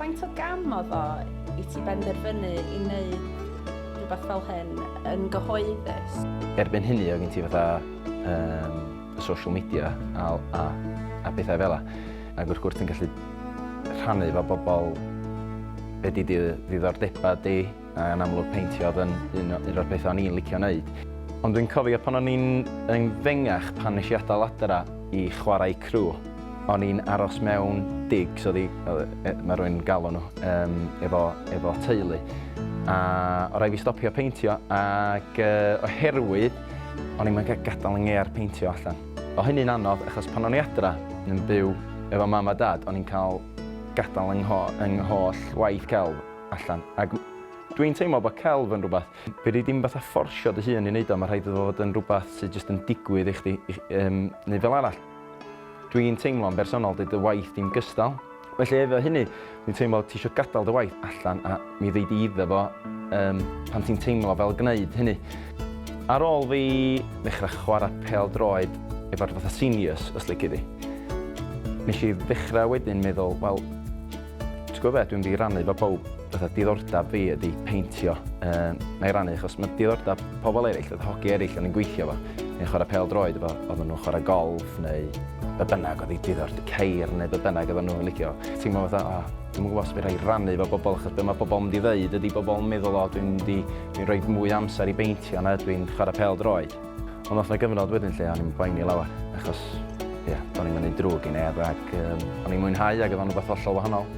Faint o gam oedd o i ti benderfynu i wneud rhywbeth fel hyn yn gyhoeddus? Erbyn hynny oedd gen ti fatha um, social media a, a, a bethau fel 'a. Ac wrth gwrs ti'n gallu rhannu efo bobl be di dy ddiddordebau di, a yn amlwg peintio oedd yn un, un o'r pethau o'n i'n licio wneud. Ond dwi'n cofio pan o'n i'n yn fengach pan nes i adael adra i chwarae crew, o'n i'n aros mewn digs, oedd i, mae rhywun galw nhw, um, efo, efo teulu. A o rai fi stopio peintio ac uh, oherwydd o'n i'n cael gadael yng ngear peintio allan. O hynny'n anodd achos pan o'n i adra yn byw efo mam a dad, o'n i'n cael gadael yng, yng ngholl waith celf allan. Ac dwi'n teimlo bod celf yn rhywbeth, fedri dim fatha fforsio dy hun i wneud o, mae rhaid iddo fod yn rhywbeth sydd jyst yn digwydd i chdi, um, neu fel arall. Dwi'n teimlo'n bersonol, dydy dy waith dim gystal. Felly efo hynny, dwi'n teimlo ti eisiau gadael dy waith allan a mi ddei di iddo fo um, pan ti'n teimlo fel gwneud hynny. Ar ôl fi ddechrau chwarae pêl-droed efo'r fatha seniors, os lici di, nes i ddechrau wedyn meddwl, wel, Ti'n gwybod be, dwi'n mynd i rannu efo pawb, fatha diddordeb fi ydy peintio. Um, na i rannu, achos mae diddordeb pobl eraill, fatha hogi eraill o'n i'n gweithio efo, neu'n chwarae pêl droed efo, oedden nhw'n chwarae golf neu be bynnag oedd eu diddordeb, ceir neu be bynnag oedden nhw'n licio. Ti'n meddwl fatha, oh, dwi'n gwybod os fi rhaid rannu efo bobl, achos be mae bobl yn mynd i ddeud ydy bobl yn meddwl, o, dwi'n mynd i, dwi'n rhoi mwy o amser i beintio na dwi'n chwarae pêl droed. Ond oedd 'na gyfnod wedyn lle o'n i'n poeni lawer, achos ie, do'n i'm yn neud drwg i neb ac um, o'n i'n mwynhau ac oedd o'n rhywbeth hollol wahanol.